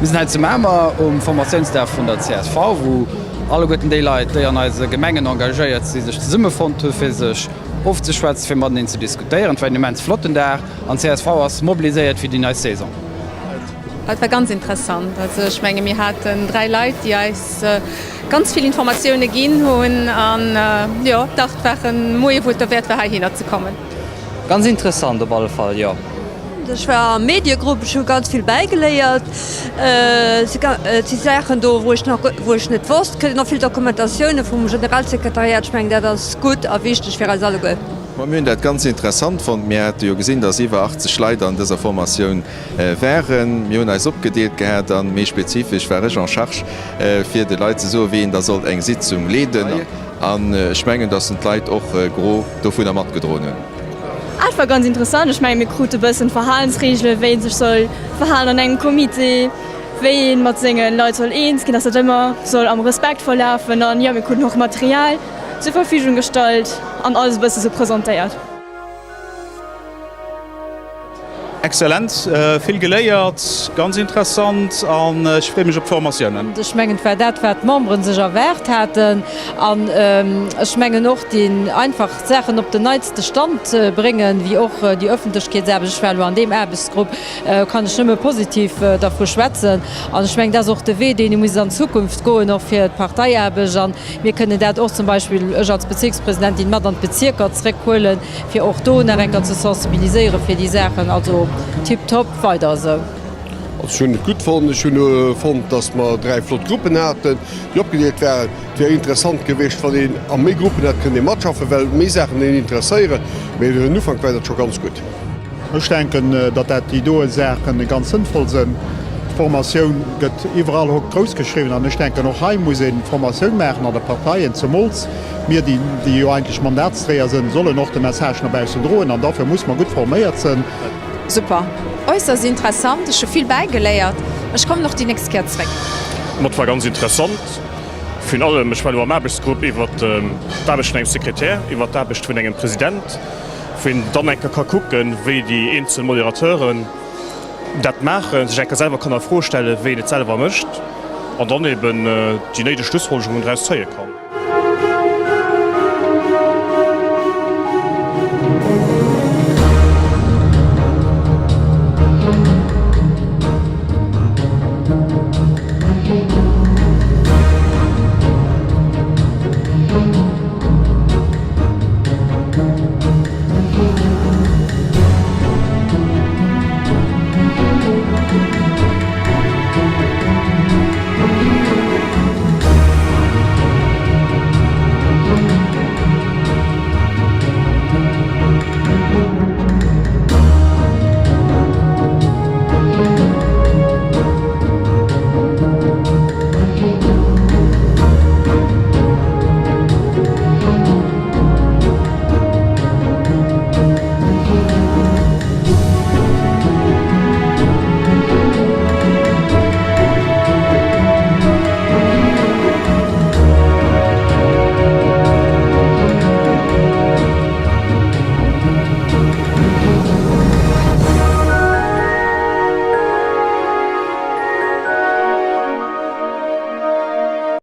Mir sinn hei zu Mamer um Formatiounsdag vun der csv, wou alleguerten déi Leit, déi an eise Gemengen engagéiert sinn, sech zesummefonnt hu fir sech ofzeschwätzen, fir mateneen ze diskutéieren. Et war en immens flotten Dag an d'CSV ass mobiliséiert fir déi nei Saison. Et war ganz interessant. Also ech menge mir haten 3 Leit, déi eis ganz vill Informatioune ginn hunn an jo dach, et war en Moie wou et derwäert war heihinner ze kommen. Ganz interessant op alle Fall, jo. Ech war am Mediegrupp, ech hu ganz vill bäigeléiert. Et si Saachen do, wou ech nach, wou ech net wosst. Et kritt een och vill Dokumentatioune vum Generalsekretariat. Ech mengen, dat ass gutt a wichteg fir eis alleguer. Ma mir hunn dat ganz interessant fonnt. Mir hate jo gesinn, dass iwwer 80 Leit an dëser Formatioun waren. Mir hunn eis opgedeelt gehat an méi spezifesch war ech en charge, fir de Leit ze soen, wéi een da sollt eng Sitzung leeden. An ech mengen, dass en d'Leit och gros dovunner matgedroen hunn. Et war ganz interessant. Ech menge mir krute bëssen d'Verhalensreegelen, wéi ee sech soll verhalen an engem Comité, wéi ee mat senge Leit soll eens ginn, dass dat ëmmer soll am Respekt verlafen. An jo, mir kruten och Material zur Verfügung gestallt an alles e bësse sou presentéiert. Excellent, vill geléiert, ganz interessant an ech freeë mech op d'Formatiounen. Ech mengen, et war dat, wat d'Memberen sech erwaart haten. An ech mengen och, déi einfach d'Saachen op den neitste Stand bréngen, wéi och déi Öffentlechkeetsaarbecht, ech war elo an deem Aarbechtsgrupp, kann ech nëmme positiv dervu schwätzen. An ech mengen, dat ass och de Wee, deen ee muss an Zukunft goen, och fir d'Parteiaarbecht. An mir kënnen dat och zum Beispill, ech als Bezierkspresidentin, mat an d'Bezierker zréckhuelen, fir och do nach eng Kéier ze sensibiliséiere fir déi Saachen. Also tiptop, weider esou. Also ech hunn et gutt fonnt. Ech hunn fonnt, datt mer 3 flott Gruppen haten, déi opgedeelt waren. Et wär interessant gewiescht, wann een a méi Gruppen hätt kënnen matschaffen, well méi Saachen een interesséieren. Mee fir den Ufank war dat scho ganz gutt. Ech denken, datt dat déi doe Saache ganz sënnvoll sënn. D'Formatioun gëtt iwwerall haut grouss geschriwwen an ech denken, och hei muss ee Formatioun maachen an de Parteien, zemools Mir, déi déi jo eigentlech Mandatsdréier sënn, sollen och de Message no baussen droen an dafir muss mer gutt forméiert sënn. Super, äusserst interessant, ech hu vill bäigeléiert, ech kommen och déi nächst Kéier zréck. Ma et war ganz interessant, virun allem ech war elo am Aarbechtsgrupp iwwert d'Aarbecht vun engem Sekretär, iwwert d'Aarbecht vun engem President, wou een dann eng Kéier ka kucken, wéi déi eenzel Moderateuren dat maachen, sech eng Kéier selwer kann a Fro stellen, wéi een et selwer mécht an dann eben déi néideg Schlussfolgerungen draus zéie kann.